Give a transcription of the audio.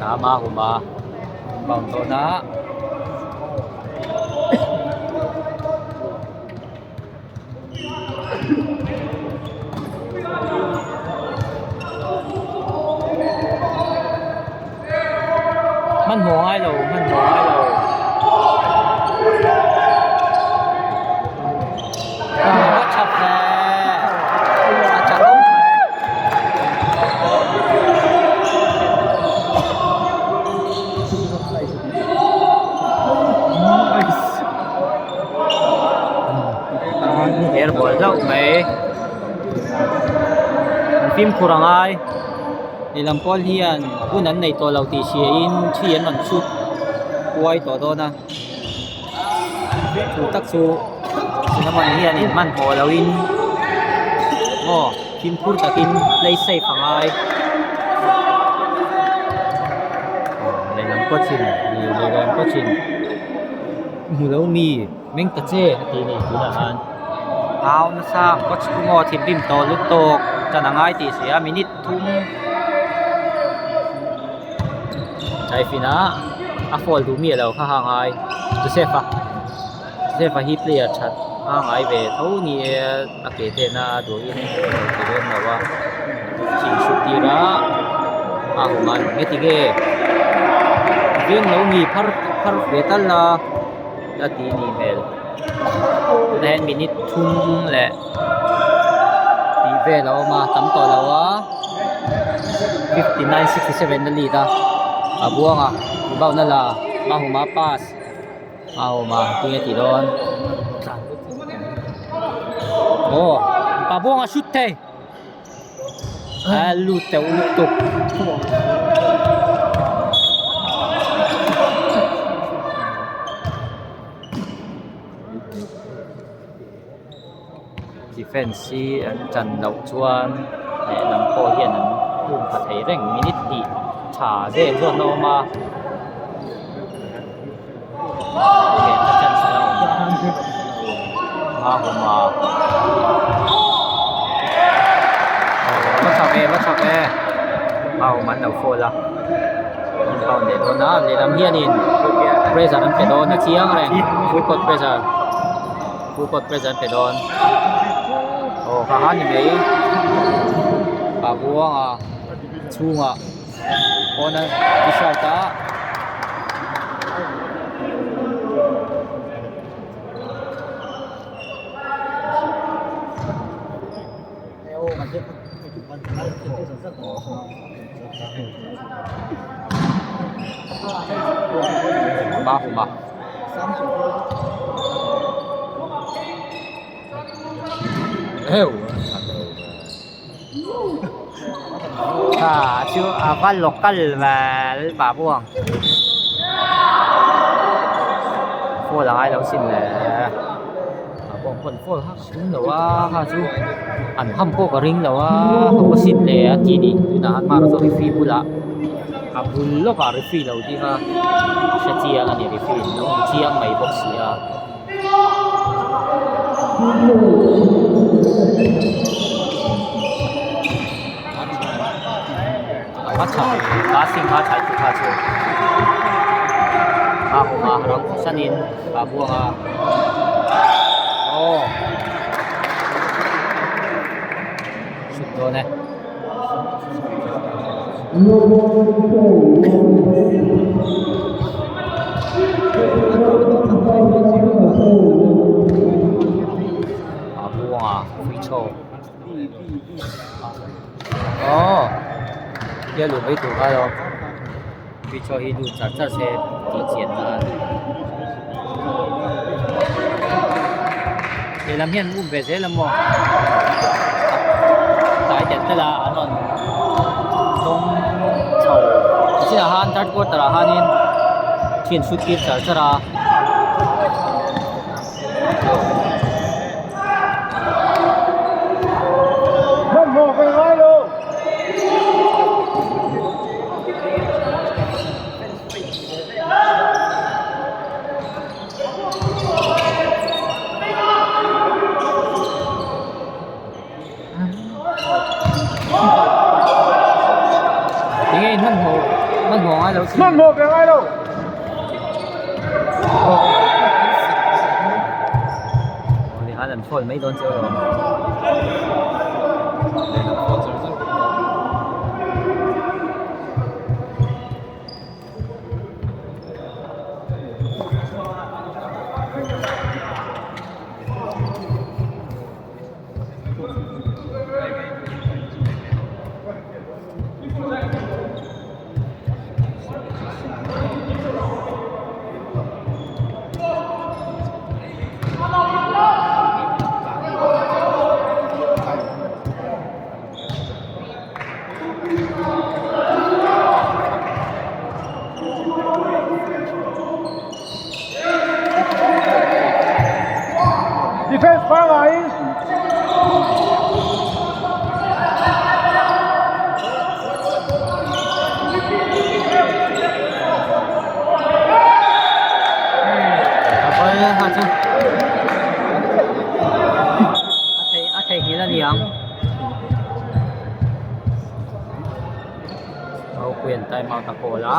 Ama huma bound dawn a. Hmanhmawh ngai lo hmanhmawh ngai lo a tha hle a tha khawp mai. Air ball hlauh mai an fimkhur a ngai lehlam pawl hian hun an nei tawh lo tih hria in thi an rawn chhut kuai tawh dawn a chu tak chu cinnamon hian in hmanhmawh lo in aw fimkhur takin play safe a ngai lehlam coach in lehlam coach in hmu lo mi. Meng ta che a ti a ni tunah khan au nasa coach chu maw thinrim tawh lut tawk chan a ngai tih a hria a minute thum daifin ah a foul duh miah lo kha ha ngai Joseph-a Joseph-a hi player that a ngai ve tho ni e a ke ten a duhin ti dawn lo a thing hrut tir a a hum a heti nge veng lo mi phar phar ve tal a. a tih nih hmel tunah hian minute thum leh tih vel a awm a tam tawh lo a 59 67 a lead a a buang a rebound a la hma huma pass hma huma tinge tih dawn aw pa buanga shoot thei a lut teuh lutuk. Defence hi an chan loh chuan lehlam pawh hian an hum pha thei reng minute hnih tha vel zawk a awm a lehna chance a awm a awm a va chak e va chak e a awm an lo fall a an foul leh dawn a lehlam hianin pressure an pe dawn a chiang reng full court pressure full court pressure an pe dawn aw ha ha ni mai a buang a chhungah. Pawna t-shirt a hma hum a chu a va local ve pa buang phone a ngai lo sin le a buang pawn phone hak a tum lo a kha chu an ham pawh ka ring lo a ho a sin le a tih nih tunah khan hmar zawk referee bulah a bul lawkah referee lo ding a hre chiang a ni referee in lo hmu chiang mai bawk si a. A tha passing kha tha kha chu a awm a rang sanin a buang a aw chhuk dawn e. A buanga free throw aw hian luh mai tur kha lo free throw hi lut char char se tih chian nan lehlam hian an um ve zel a maw tlai telh telh a an rawn dawng chho tichinah khan third quarter ah khanin thian shoot tir char char a. Enge in hmanhmawh? Hmanhmawh ngai lo sin. Hmanhmawh ve ngai lo. Awle han an foul mai dawn che alawm. Defense pangai. A ball kha chu a thei a theihnghilh a ni ang. Ropuia'n time out a call a.